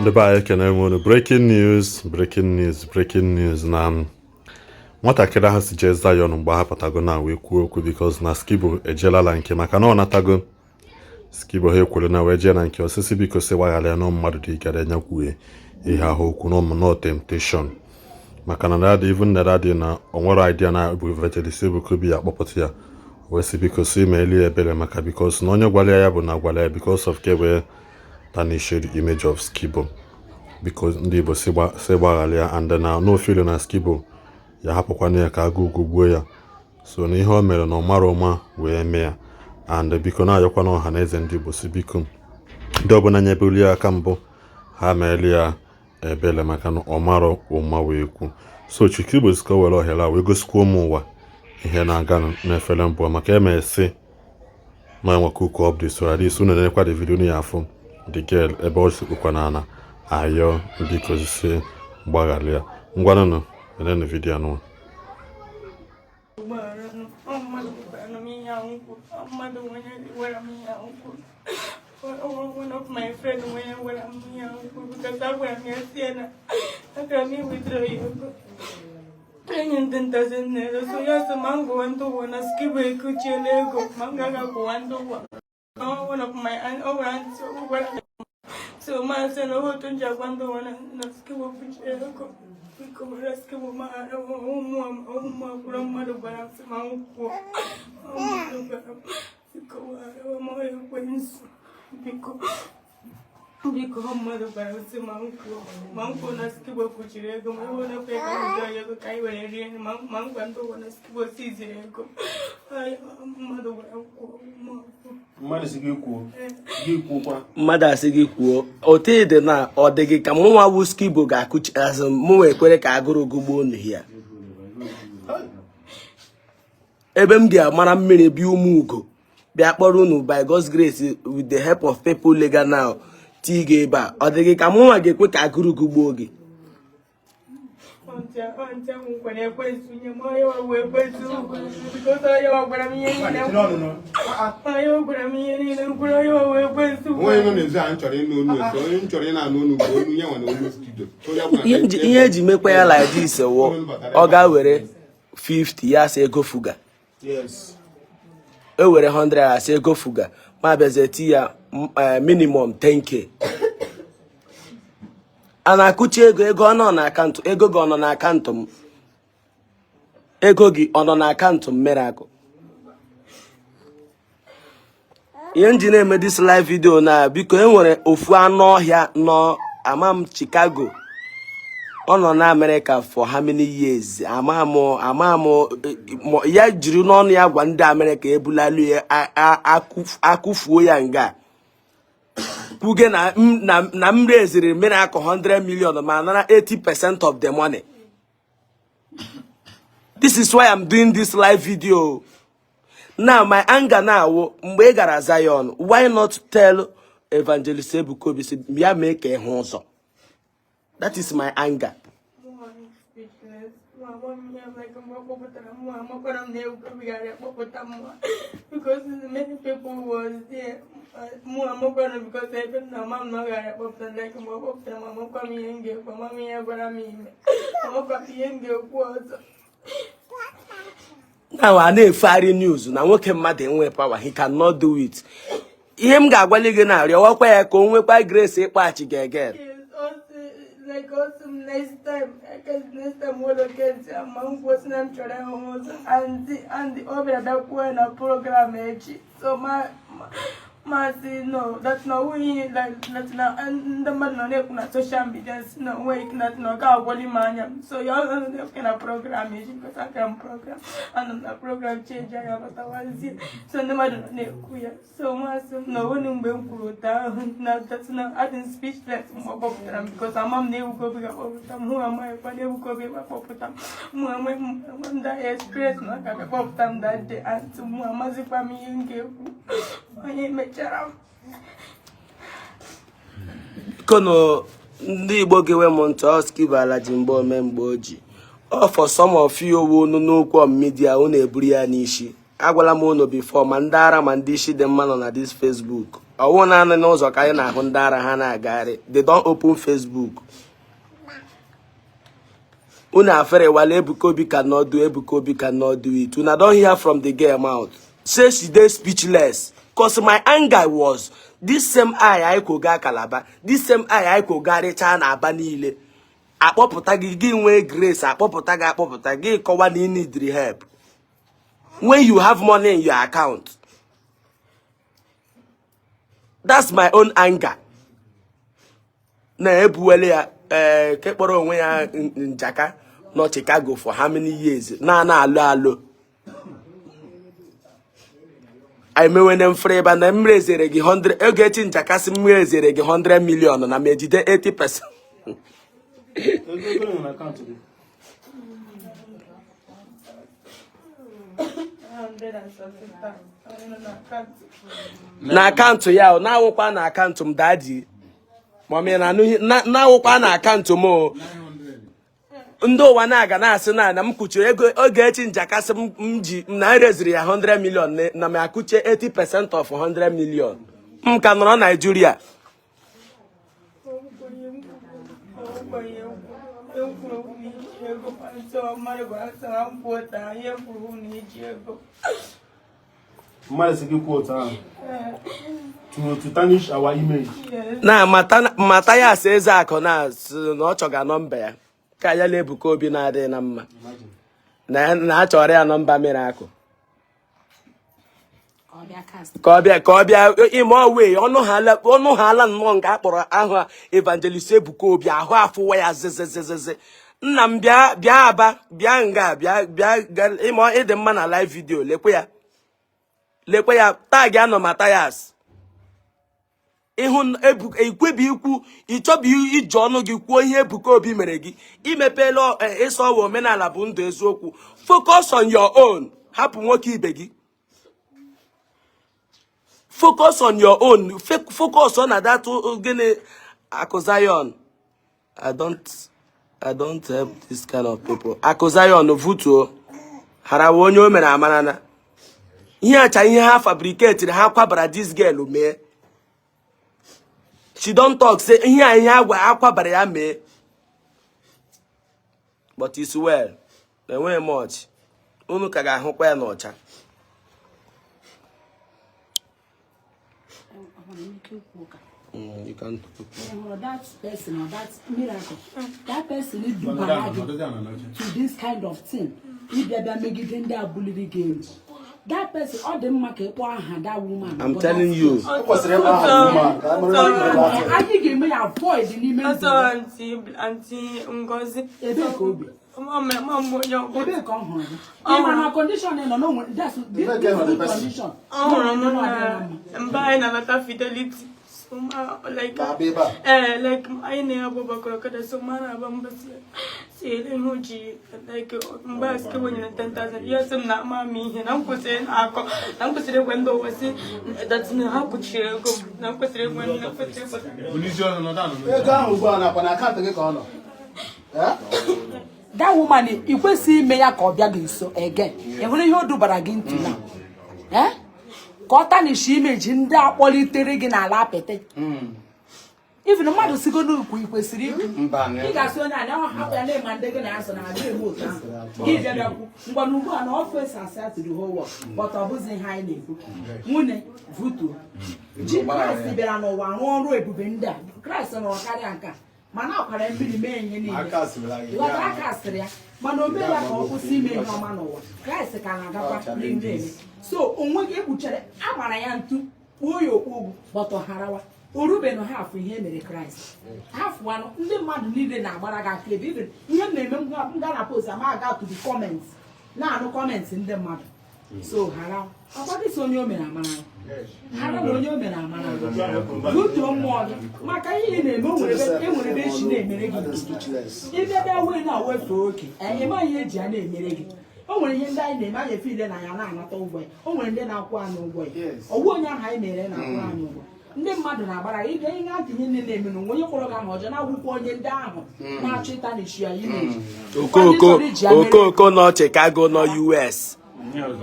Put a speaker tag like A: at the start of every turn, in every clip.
A: Ndị be anyị, ekene m unu. Breaking news, breaking news, breaking news na nwatakịrị ahụ si jee Zion mgbe ha pụtago na wee kwuo okwu because na Skibo ejelala nke maka na ọ natago Skibo ha ekwere na wee jee na nke osisi biko si gbaghara ya na mmadụ dị ikere enyekwuhe ihe ahụ okwu na no temptation maka na daddy, even na daddy na o nwere idea na bụ Evangelist Ebuka Obi ya akpọpụta ya wee sị biko si meeli ya ebere maka because na onye gwara ya bụ na gwara ya because of ke wee tarnish the image of Skibo. Biko ndị Igbo si gbaghara ya and na no feel na Skibo ya hapụkwana ya ka agụ ugwu gbuo ya. So na ihe o mere na ọ mara ụma wee mee ya and biko na-ayọkwa na ọha na eze ndị Igbo si biko ndị ọbụla nyebelu ya aka mbụ ha meeli ya ebele maka na ọ mara ụma wee kwu. So Chikigbo si ka o were ohere a wee gosikwa ụmụ ụwa ihe na-aga n'efere mbụ maka eme si na enwe cook up the story. At least unu na-enekwa the video ya afụ the girl ebe ọ sikpukwa n'ala ayọ biko si gbaghara ya. Ngwanụnụ enenu video anụnwa.
B: Ọ mmadụ gwara m ihe ahụ kwuru. Ọ mmadụ onye gwara m ihe ahụ kwuru. One of my friend onye gwara m ihe ahụ kwuru because agwara m ya si ya na agara m withdraw ya ego enye ndị ntazi naira. So ya sị ma m gwawa ndị ụwa na Skibo ekuchiela ego ma m gaghị agwawa ndị ụwa. One of my aunt, ọ gwara ntị ọ gwara m so ma sị na otu m ji agwa ndị ụwa na Skibo kuchie ego. Biko were Skibo maghara ụmụ ụmụ akwụrụ. Mmadụ gwara m sị ma m kwuo. Mmadụ gwara m biko weghara m ekwensu. Biko, biko, mmadụ gwara m sị ma m kwuo na Skibo kwuchiri ego ma ebe na-ekwe ka m jụọ ya ego ka anyị were rie nri ma m gwa ndị ụwa na Skibo siziri ego. Mmadụ gwara m kwuo ma kwuo.
C: Mmadụ si gị kwuo, gị kwuokwa.
D: Mmadụ asị gị kwuo otu dị na ọ dị gị ka mụnwa bụ Skibo ga-akụchi azụ mụnwa ekwere ka agụrụ gụgbuo unu ya ebe m ga-amara mmiri bịa ụmụ ugo bịa kpọrọ unu by God's grace, with the help of people legal now tii gị ebe a. Ọ dị gị ka mụnwa ga-ekwe ka agụrụ gụgbuo gị?
B: Ọntị ahụ kwere ekwensu nye m onye ọgwụ ekwensu because onye ọ gwara m ihe niile, onye ọ gwara m ihe niile kwuru onye ọgwụ ekwensu.
C: Onye nọ n'ezi a m chọrọ ịnụ olu ese onye m chọrọ ị na-anụ olu bụ olu ya nwa na olu studio. So ya bụ na
D: Ihe ihe eji mekwa ya like this wụ ọ ga were 50 ya sị ego fuga. E were 100 asị ego fuga ma bịazie ti ya minimum 10K a na-akụchi ego. Ego ọ nọ n'akaụntụ, ego gị ọ nọ n'akaụntụ m? Ego gị ọ nọ n'akaụntụ m? Miracle, ihe m ji na-eme this live video na biko e nwere ofu anụ ọhịa nọ ama m Chicago, ọ nọ na Amerịka for how many years ama m ama m ya jiri n'ọnụ ya gwa ndị Amerịka ebulalu ya akụfuo ya nga kwuge na m reziri Miracle 100 million ma nara 80% of the money. This is why I'm doing this live video now. My anger now, mgbe ị gara Zion, why not tell Evangelist Ebuka Obi sị ya mee ka ị hụ ụzọ? That is my anger.
B: Speechless. Mama m ya like mgbe ọ kpọpụtara mmụọ amakwara m na Ebuka Obi gara akpọpụta mmụọ because many people was there. Mụ amakwara m because ebe m na ama m na ọ gara akpọpụta. Like mgbe ọ kpọpụtara m, amakwa m ihe m ga-ekwu, ama m ihe gwara m ime, amakwa m ihe m ga-ekwu ọzọ.
D: Now a na-efegharị news na nwoke mmadụ enwe power, he cannot do it. Ihe m ga-agwali gị na rịọwakwa ya ka o nwekwa grace ịkpọghachi gị again.
B: Yes, also, like also next time, I guess next time we'll get ma m kwụsị na m chọrọ ịhụ ụzọ and ọ bịara bịa kwuo na program echi. So ma sị no, that na onweghị like that na ndị mmadụ nọ na-ekwu na social media si na onweghị ike na ọ ga-agwọli m anya m. So ya ọ nọ na-ekwu na program echi because agara m program, anọ m na program change anya lọtawazie. So ndị mmadụ nọ na-ekwu ya. So masị m na onwe mgbe m kwuru otu ahụ na that na adị m speechless mgbe ọ kpọpụtara m because ama m na Ebuka Obi ga-akpọpụta m. Hụ amaghịkwa na Ebuka Obi ga-akpọpụta m. Mụ enwe m enwe m that experience na ọ ga-abịa kpọpụta m that day and mụ amazikwa m ihe m ga-ekwu onye mechara m.
D: Kono ndị Igbo ga-ewe m ntị ọ Skibo ala ji mgbe ome mgbe o ji ọ for some of you owu unu n'okwu on media unu eburu ya n'isi. Agwala m unu before, ma ndị ara ma ndị isi dị mma nọ na this Facebook. Ọwụ naanị n'ụzọ ka anyị na-ahụ ndị ara ha na-agagharị. They don open Facebook. Unu afere wale Ebuka Obi cannot do, Ebuka Obi cannot do it. Una don hear from the girl mouth. Say she dey speechless. Cause my anger was this same eye anyị kwoga Calabar, this same eye anyị kwogharịcha na Aba niile. Akpọpụta gị, gị nwee grace, akpọpụta gị, akpọpụta gị, kọwa na ị need help. When you have money in your account. That's my own anger. Na-ebuwele ya ee ke kpọrọ onwe ya njaka nọ Chicago for how many years na alụ alụ emewene mfere ebe na m rezere gị 100 Ogechi Njaka sị m rezere gị 100 million na m ejide 80%.
E: Ego nọ n'akaụntụ gị.
D: Na akaụntụ ya o, na-awụkwa na akaụntụ m daddy mummy na anụghị na-awụkwa na akaụntụ m o. Ndị ụwa na-aga na-asị na m kwuchiri ego Ogechi Njaka sị m ji na m reziri ya 100 million na m akụche 80% of 100 million. M ka nọrọ Naijiria.
E: Mmadụ sị gị kwuo otu ahụ to tarnish our image.
D: Na Mathias Ezeakụ na-asị na ọ chọga nọmba ya ka ya na Ebuka Obi na-adịghị na mma na a chọrọ ya nọmba Miracle ka ọ bịa ime owe ọnụ ha ala nnọọ nke a kpọrọ ahụ Evangelist Ebuka Obi ahụ afụwa ya zizizizizi. Nna m bịa bịa Aba bịa nga bịa bịa ime ịdị mma na live video lekwe ya tag anọ Mathias ịhụ ikwebi ikwu ịchọbi iji ọnụ gị kwuo ihe Ebuka Obi mere gị. Imepeela ịsọ ọwa omenala bụ ndụ eziokwu. Focus on your own. Hapụ nwoke ibe gị. Focus on your own. Focus on that gịnị Akụ Zion. I don't help this kind of people. Akụ Zion vutuo harawa onye o mere amara na ihe acha ihe ha fabricatiri ha kwabara this girl mee. She don talk say ihe a ihe agwa akwabara ya mee. But it's well. Enweghị much. Unu ka ga-ahụkwa ya n'ọcha. You can.
F: That person or that miracle, that person is to this kind of thing. If they megide ndị abuliri gị elu. That person, ọ dị mma ka ịkpọ aha that woman.
D: I'm telling you.
F: Anyị ga-eme ya avoid n'ime ndụ.
B: Aunty Ngozi.
F: Ebe ka obi. Ebe ka ọ hụrụ gị. Ị ma na condition nọ n'onwe that's this good condition.
B: Ọ hụrụ m na mba anyị na-anata Fidelity. So ma like like anyị na-agba gbakọrọ kada so ma na-agba mbọ si ele ihe o ji like mgbe a sike wenyere 10,000 ya sị m na ama m ihe na m kwesịrị na-akọ na m kwesịrị ịgwa ndị ụwa si that na ha kwuchiri ego m na m kwesịrị ịgwa na m kwesịrị ịgwa
G: ego ahụ ugbu a nakwa na akaụntụ gị ka ọ nọ.
F: That woman ị kwesịghị ime ya ka ọ bịa gị nso again. Ị hụrụ ihe o dubara gị ntị na ka ọ tarnish image ndị a kpọlitere gị n'ala apịtị. Even mmadụ sigodo ukwu ị kwesịrị ikwu ị ga-asị onye a na ọ hapụ ya na-ema ndị gị na-asọ na adị eme otu ahụ gị bịa bịakwu ngwa na ugbu a na ọ fesasịa to the whole world but ọ bụzi ihe anyị na-ekwu. Nwunye vutuo ji Kraịst bịara n'ụwa rụọ ọrụ ebube ndị a. Kraịst rụrụ karịa nke a mana akwara mmiri mee ihe niile ghọta aka asịrị ya mana o mee ya ka ọ kwụsị ime ihe ọma n'ụwa. Kraịst ka na-agakwa n'ihu eme so onwe gị ekpuchere agbara ya ntu kpuo ya okpu ugwu bọtọ harawa o rubenụ ha afụ ihe mere Kraịst ha fụwanụ ndị mmadụ niile na-agbara gị aka ebe even ihe m na-eme m gaa na post ama aga to the comments na-anụ comments ndị mmadụ so hara ọkwa gị so onye o mere amara hara na onye o mere amara butuo mmụọ gị maka ihe ị na-eme o nwere ebe echi na-emere gị ịbịa bịa wee na wefee oke ịma ihe eji ya na-emere gị o nwere ihe ndị anyị na-eme anyị efe ile na ya na-anata ụgwọ ya o nwere ndị na-akwụ anyị ụgwọ ya ọwụ onye ahụ anyị mere na-akwụ anyị ụgwọ ndị mmadụ na-agbara gị ịbịa ihe ntị ihe niile na-eme n'onwe onye kpọrọ gị ahụ ọjọọ na-agwụkwa onye ndị ahụ na-achọ ịta n'isi ya imeji
D: Okoko nọ Chicago nọ US.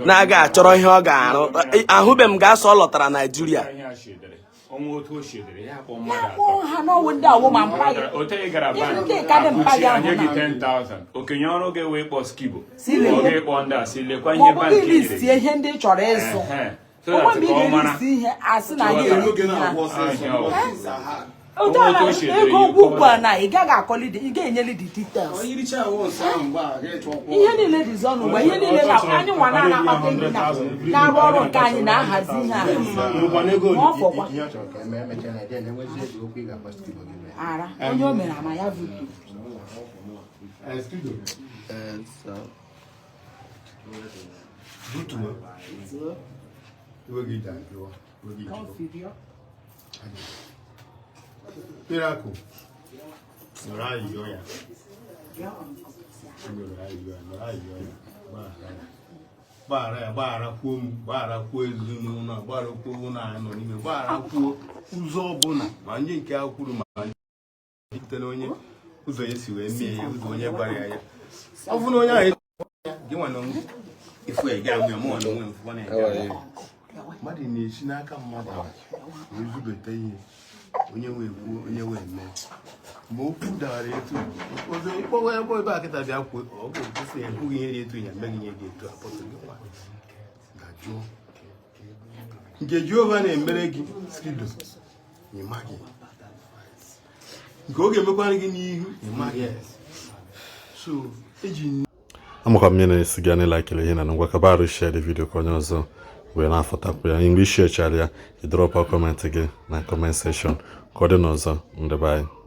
D: Na-aga achọrọ ihe ọ ga-arụ. Ahụbe m ga-asọ ọ lọtara Naijiria.
F: Ya kpọọ ha n'ọwụ ndị awụ ma mpa gị. Ndị ka dị mpa gị ahụ na
H: Okenye ọrụ gị wee kpọọ Skibo.
F: Si lekwa.
H: Ọ ga-ekpọ ndị a si lekwa
F: Ma
H: ihe
F: ọ bụ gị
H: bankị
F: listie ihe ndị ị chọrọ ịzụ.
H: Ehe. So
F: Onwe
H: that
F: mgbe ị
H: ka ọ mara.
F: ga-erisi ihe asị na gị
C: Oge
F: eri ha.
C: na-agwụ ọsịsọ.
F: Otu a na ego ụgwọ ugbu a na ị gaghị akọli ị ga-enyeli the details.
G: Iricha ahụ nsọ ahụ mgbe a ga-eche ọkwụ.
F: Ihe niile dịzi ọnụ ugbu a, ihe niile na anyị nwa na-akpata ego na na-arụ ọrụ nke anyị na-ahazi ihe ahazi.
E: Nwekwana ego.
F: Ma ọ fọkwa.
G: Ihe ọ chọrọ ka eme emechaa na then enwezi ego okwu ị ga-agba Skibo gị mee.
F: Ara onye o mere ama ya vutu.
C: Skibo. Butuo. Iwe gị dajụọ. Iwe gị jụọ. Miracle. Nọrọ ayịyọ ya. Nọrọ ayịyọ ya. Nọrọ ayịyọ ya. Gbaghara ya. Gbaghara ya, gbagharakwuo m, gbagharakwuo ezinụlọ a, gbagharakwuo ụlọ a nọ n'ime, gbagharakwuo ụzọ ọbụla ma ndị nke ahụ kwuru ma ndị site na onye ụzọ ya si wee mee ya, ụzọ onye gwara ya ya. Ọ bụrụ na onye ahụ gị nwa na onwe ifu ya ga amụ ya, mụ nwa na onwe m fụkwa na ya ga amụ. Mmadụ na-esi n'aka mmadụ wee zubete ihe onye wee kwuo, onye wee mee ma okwu dara etu ọzọ ịkpọwa ebe ebe a kịta bịa kwuo, ọ ga-ekwesị ya ekwughị ihe dị etu ya emeghị ihe dị etu a pọtụ gị nwa dajụọ. Nke Jehova na-emere gị, Skido, ị maghị nke ọ ga-emekwara gị n'ihu, ị maghị. So eji
A: Amakwa m ihe na-esi gị anyị likere ihe na ngwa kabarụ share the video ka onye ọzọ wee na-afọtakwu ya. Mgbe i sharechara ya, ị drop comment gị na comment section. Ka ọ dị n'ọzọ, ndị be anyị.